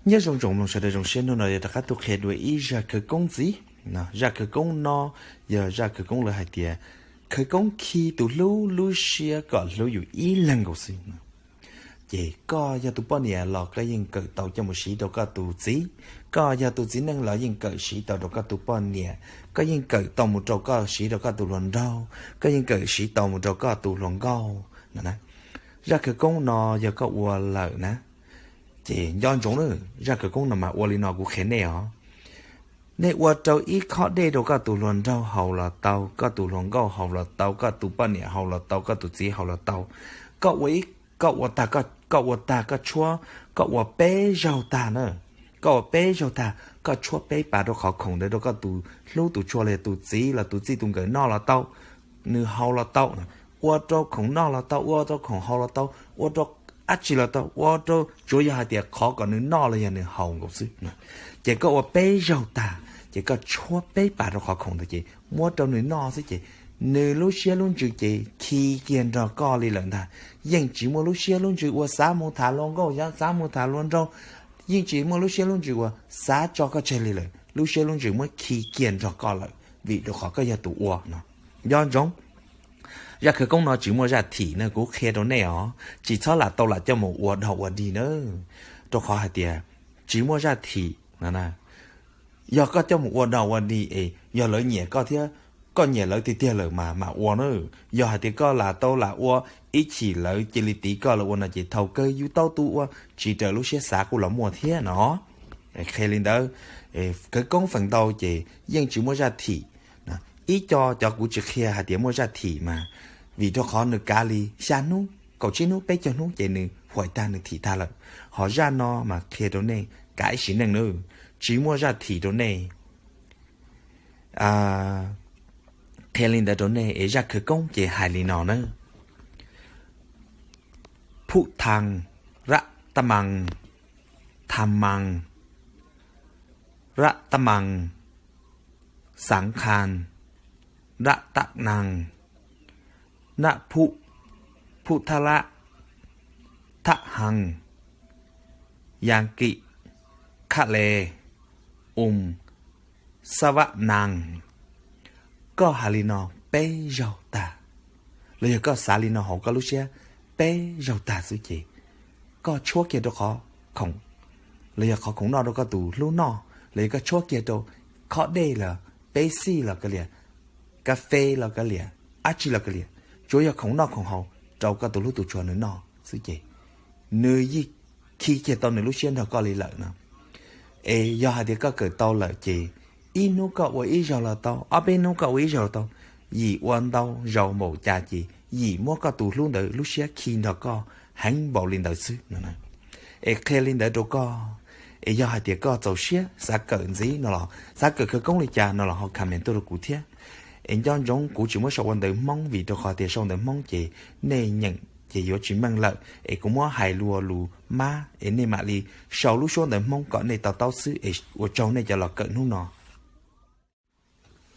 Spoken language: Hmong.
Nyob zoo tsoom mloog sawv daws, zoo siab hnub no yog rov qab tuaj qhia dua ib zaj khawv koob ntxiv. Zaj khawv koob no yog zaj khawv koob lawv hais tias khawv koob khi tus hlub lub siab kom hlub yus ib leeg nkaus xwb. Ces koj yog tus poj niam los koj yeej kawm tau coj mus siv rau koj tus txiv, koj yog tus txiv neej los yeej kawm siv tau rau koj tus poj niam, koj yeej kawm tau mus rau koj siv rau koj tus hluas nraug, koj yeej kawm siv tau mus rau koj tus hluas nkauj no. Zaj khawv koob no yog koj ua lawm na, ces nco ntsoov na, zaj khawv koob no mas ua li no kuv qhia nej os. Nej ua rau ib khob dej rau koj tus hluas nraug haus los tau, koj tus hluas nkauj haus los tau, koj tus poj niam haus los tau, koj tus txiv haus los tau. Koj ua ib, koj ua tag, koj ua tag koj tshuab, koj ua peb zaug tag na. Koj ua peb zaug tag koj tshuab peb pas rau qhov khoom ntawd rau koj tus hlub tus tshua los yog tus txiv los tus txij tus nkawm noj los tau, nws haus los tau, ua rau khoom noj los tau, ua rau khoom haus los tau, ua rau dab tsi los tau, ua rau tsuav yog hais tias qhov kom nws noj los yog nws haus nkaus xwb. Ces koj ua peb zaug tag ces koj tshuab peb pas rau qhov khoom ntawd ces muab rau nws noj xwb ces nws lub siab lub ntsws ces khi kiag nrog koj li lawm ntag. Yeej tsis muaj lub siab lub ntsws uas xav mus tham hluas nkauj, xav mus tham hluas nraug, yeej tsis muaj lub siab lub ntsws uas xav tso koj tseg li lawm, lub siab lub ntsws muab khi kiag nrog koj lawm vim rau qhov koj yog tus ua no. Nco ntsoov, zaj khawv koob no tsis muaj zaj thim na, kuv qhia rau nej os, tsis txhob lam tau lam coj mus ua dog ua dig na, rau qhov hais tias tsis muaj zaj thim no. Yog koj coj mus ua dog ua dig es yog lawv nyiam koj thiab koj nyiam lawv tiag tiag lawm mas mam ua na. Yog hais tias koj lam tau lam ua ib chim lawv cia li tiv koj los ua no ces thaum kawg yus tau tus ua tsis raws lub siab xav kuj los muaj thiab no. Qhia li ntawd, khawv koob feem ntau ces yeej tsis muaj zaj thim. Ib co cov kuv tsis qhia hais tias muaj zaj thim mas vim rau qhov nws kav li xya hnub, kaum tsib hnub, peb caug hnub ces nws huam tag nws thim tag lawm. Ho zaj no mas qhia rau nej kav ib sim neej na, tsis muaj zaj thim rau nej. Qhia li ntawd rau nej es zaj khawv koob ces hais li no na: Phuj thas, rab taj mas, thas mas, rab taj mas, xav khas, rab taj nas, naj phuj, phuj thaj lab, thaj has, yas kim, khaj les, um, xab vaj nas. Koj hais li no peb zaug tag, los yog koj xav li no hauv koj lub siab peb zaug tag xwb ces koj tshuab kiag rau qhov khoom, los yog qhov khoom noj rau koj tus hlub noj, los yog koj tshuab kiag rau khob dej los peb xij los kav liam, kab fes los kav liam, dab tsi los kav liam, tsuav yog khoom noj khoom haus rau koj tus hlub tus tshua nws noj xwb ces nws yeej khi kiag tau nws lub siab nrog koj li lawm no. Es yog hais tias koj kawm tau lawm ces ib hnub koj ua ib zaug los tau, ob peb hnub koj ua ib zaug los tau, yim ua ntau zaus npaum cas ces yim muab koj tus hlub ntawd lub siab khi nrog koj heev npaum li ntawd xwb no. Es qhia li ntawd rau koj, es yog hais tias koj txaus siab xav kawm ntxiv no los xav kawm khawv koob li cas no los ho comment tuaj rau kuv thiab. Es nco ntsoov kuv tsis muab sau ua ntawv Hmoob vim rau qhov tias sau ntawv Hmoob ces nej nyeem ces yuav tsis meej lawm, es kuv muab hais lus Mab es nej mam li sau lub suab ntawv Hmoob kom nej to taub xwb. Es ua tsaug nej cov los kawm hnub no.